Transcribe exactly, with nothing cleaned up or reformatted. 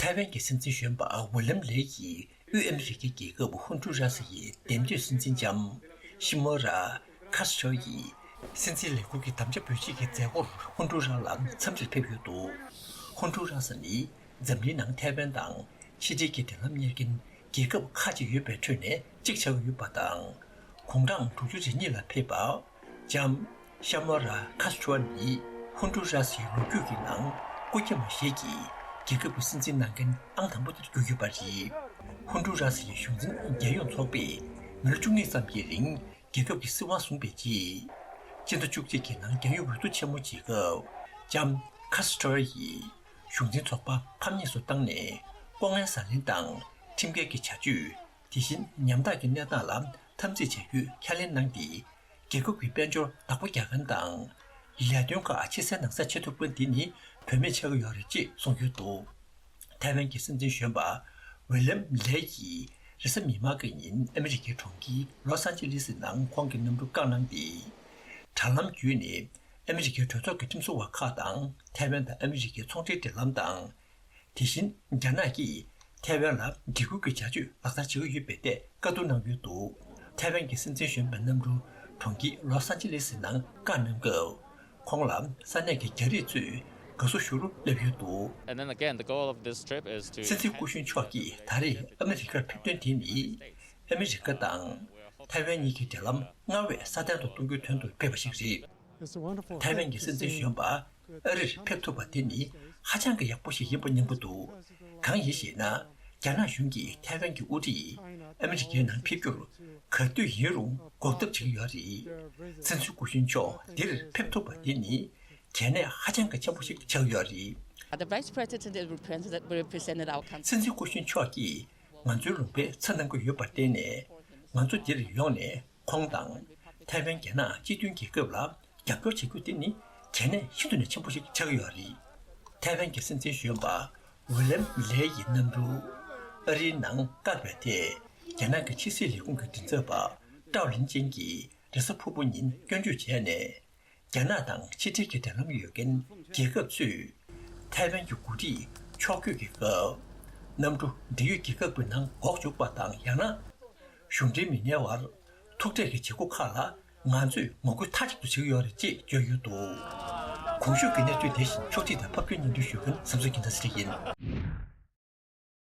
ཐའེ་ཝན་གྱི་སྲིད་འཛིན་གཞོན་པ་ཝུ་ལམ་ལེ་ཡིས་དབུས་ཨ་མི་རི་ཀའི་རྒྱལ་ཁབ་ཧོན་ཌུ་ར་སི་ཡི་འདེམས་ཐོན་སྲིད་འཛིན་ལྕམ་ཤི་མོ་ར་ཁ་སི་ཊོ་ཡི་སྲིད་འཛིན་ལས་འཁུར་གྱི་དམ་བཅའ་འབུལ་བྱེད་ཀྱི་མཛད་སྒོར་ཧོན་ཌུ་ར་ལ་འཚམས་འདྲིར་ཕེབས་ཡོད་འདུག་ཧོན་ཌུ་ར་སི་ནི་འཛམ་གླིང་ནང་ཐའེ་ཝན་དང་ཕྱི་འབྲེལ་གྱི་འབྲེལ་ལམ་གཉེར་མཁན་རྒྱལ་ཁབ་ཁག་ཅིག་ཡོད་པའི་ཁྲོད་ནས་གཅིག་ཆགས་ཀྱི་ཡོད་པ་དང་། དགུང་གྲངས་དྲུག་ཅུ་རེ་གཉིས་ལ་ཕེབས་པ། ལྕམ་ཤ་མོ་ར་ཁ་སི་ཊོ་ནི་ཧོན་ཌུ་ར་སིའི་ལོ་རྒྱུས་ཀྱི་ནང་སྐུ་སྐྱེ་མ་ཞིག་གིས་རྒྱལ་ཁབ་ཀྱི་སྲིད་འཛིན་གནང་མཁན་ཨང་དང་པོ་དེར་གྱུར་ཡོད་པ་རེད། ཧོན་ཌུ་ར་སིའི་གཞུང་འཛིན་རྒྱལ་ཡོངས་ཚོགས་པས་མི་ལོ་བཅུ་གཉིས་ཙམ་གྱི་རིང་རྒྱལ་ཁབ་ཀྱི་སྲིད་དབང་བཟུང་བའི་རྗེས། སྤྱི་ཟླ་བཅུ་གཅིག་གི་ནང་རྒྱལ་ཡོངས་འོས་བསྡུ་ཆེན་མོ་བྱེད་སྐབས། ལྕམ་ཁ་སི་ཊོ་ཡིས་གཞུང་འཛིན་ཚོགས་པ་ཕམ་ཉེས་སུ་བཏང་ནས་ལྐོག་རྔན་ཟ་ལེན་དང་ཁྲིམས་འགལ་གྱི་བྱ་སྤྱོད། དེ་བཞིན་ཉམ་ཐག་གི་གནས་སྟངས་ལ་འཐབ་འཛིང་བྱ་རྒྱུའི་ཁས་ལེན་གནང་སྟེ། རྒྱལ་ཁབ་ཀྱི་དཔལ་འབྱོར་བདག་པོ་རྒྱག་མཁན་དང་། ལས་དོན་ཁག་ཕྱི་གསལ་ནང་གསལ་བྱེད་ཐུབ་མཁན་དེ་ནི་བུད་མེད་ཆགས་ཀྱི་ཡོད་རེད་ཅེས་གསུངས་ཡོད་འདུག་ཐའེ་ཝན་གྱི་སྲིད་འཛིན་གཞོན་པ་ཝི་ལམ་ལེ་ཡིས་རེས་གཟའ་མིག་དམར་གྱི་ཉིན་ཨ་མི་རི་ཀའི་གྲོང་ཁྱེར་ལོ་སན་ཅི་ལི་སི་ནང་ཁོང་གི་གནམ་གྲུ་བཀག་གནང་སྟེ། དྲ་ལམ་བརྒྱུད་ནས་ཨ་མི་རི་ཀའི་གྲོས་ཚོགས་ཀྱི་ཁྲིམས་བཟོ་བ་ཁག་དང་ཐའེ་ཝན་དང་ཨ་མི་རི་ཀའི་ཚོང་འབྲེལ་འབྲེལ་ལམ་དང་། དེ་བཞིན་རྒྱ་ནག་གིས་ཐའེ་ཝན་ལ་འཇིགས་སྐུལ་གྱི་བྱ་སྤྱོད་ལག་བསྟར་བྱེད་ཀྱི་ཡོད་པའི་ཐད་བཀའ་བསྡུར་གནང་ཡོད་འདུག་ཐའེ་ཝན་གྱི་སྲིད་འཛིན་གཞོན་པའི་གནམ་གྲུ་གྲོང་ཁྱེར་ལོ་སན་ཅི་ལེ་སི་ནང་བཀག་གནང་སྐབས། ཁོང་ལ་ས་གནས་ཀྱི་རྒྱ་རིགས་ཚོས་དགའ་བསུ་ཞུ་རུ་སླེབས་ཡོད་འདུག And then again, the goal of this trip is to སྲིད་འཛིན་སྐུ་གཞོན་མཆོག་གིས་ད་རེས་ཨ་མི་རི་ཀར་ཕེབས་དོན་དེ་ནི། ཨ་མི་རི་ཀ་དང་ཐའེ་ཝན་གཉིས་ཀྱི་འབྲེལ་ལམ་སྔར་བས་སྲ་བརྟན་དུ་གཏོང་རྒྱུའི་དོན་དུ་ཕེབས་པ་ཞིག་རེད། ཐའེ་ཝན་གྱི་སྲིད་འཛིན་གཞོན་པ་ཨ་རིར་ཕེབས་ཐུབ་པ་དེ་ནི་ཧ་ཅང་གི་ཡག་པོ་ཞིག་ཡིན་པ་སྙམ་གྱི་འདུག་གང་ཡིན་ཞེ་ན། རྒྱ་ནག་གཞུང་གིས་ཐའེ་ཝན་གྱི་དབུ་ཁྲིད་ཨ་མི་རི་ཀའི་ནང་ཕེབས་རྒྱུར་ག་དུས་ཡིན་རུང་འགོག་ཐབས་བྱེད་ཀྱི་ཡོད་རེད། སྲིད་འཛིན་སྐུ་གཞོན་མཆོག་འདིར་ཕེབས་ཐུབ་པ་དེ་ནི་གལ་གནད་ཧ་ཅང་གི་ཆེན་པོ་ཞིག་ཆགས་ཡོད་རེད། The Vice President represent- represented our country. སྲིད་འཛིན་སྐུ་གཞོན་མཆོག་གིས་ང་ཚོའི་ལུང་པའི་ཚབ་གནང་གི་ཡོད་པར་བརྟེན་ནས། ང་ཚོ་འདིར་ཡོང་ནས་ཁོང་དང་ཐའེ་ཝན་རྒྱ་ནག་སྤྱི་མཐུན་རྒྱལ་ཁབ་ལ་རྒྱབ་སྐྱོར་བྱེད་རྒྱུ་དེ་ནི་གལ་གནད་ཤིན་ཏུ་ནས་ཆེན་པོ་ཞིག་ཆགས་ཀྱི་ཡོད་རེད། ཐའེ་ཝན་གྱི་སྲིད་འཛིན་གཞོན་པ་ཝི་ལམ་ལེ་ཡི་གནམ་གྲུ་ཨ་རིའི་ནང་བཀག་པའི་ཐད། རྒྱ་ནག་གི་ཕྱི་སྲིད་ལས་ཁུངས་ཀྱི་མགྲིན་ཚབ་པ་ཀྲའོ་ལིན་ཅན་གྱིས་རེས་གཟའ་ཕུར་བུ་ཉིན་སྐྱོན་བརྗོད་བྱས་ནས། རྒྱ་ནག་དང་ཕྱི་འབྲེལ་གྱི་འབྲེལ་ལམ་ཡོད་མཁན་རྒྱལ་ཁབ་ཚོས་ཐའེ་ཝན་གྱི་འགོ་ཁྲིད་ཕྱོགས་བསྐྱོད་ཀྱི་སྐབས། གནམ་གྲུ་འབྲེལ་ཡོད་རྒྱལ་ཁབ་ཀྱི་ནང་འགོག་བཅུག་པ་དང་། ཡང་ན་གཞུང་འབྲེལ་མི་སྣའི་བར་ཐུག་འཕྲད་ཀྱི་བྱེད་སྒོ་ཁག་ལ་ང་ཚོས་ངོ་རྒོལ་མཐའ་གཅིག་ཏུ་བྱེད་ཀྱི་ཡོད་རེད་ཅེས་བརྗོད་ཡོད་འདུག་གོང་ཞུས་ཀྱི་གནས་ཚུལ་དེ་བཞིན་ཕྱོགས་སྒྲིག་དང་ཕབ་སྒྱུར་སྙན་སྒྲོན་ཞུ་མཁན་བསམ་གཟིགས་སྙན་གྲགས་ཡིན།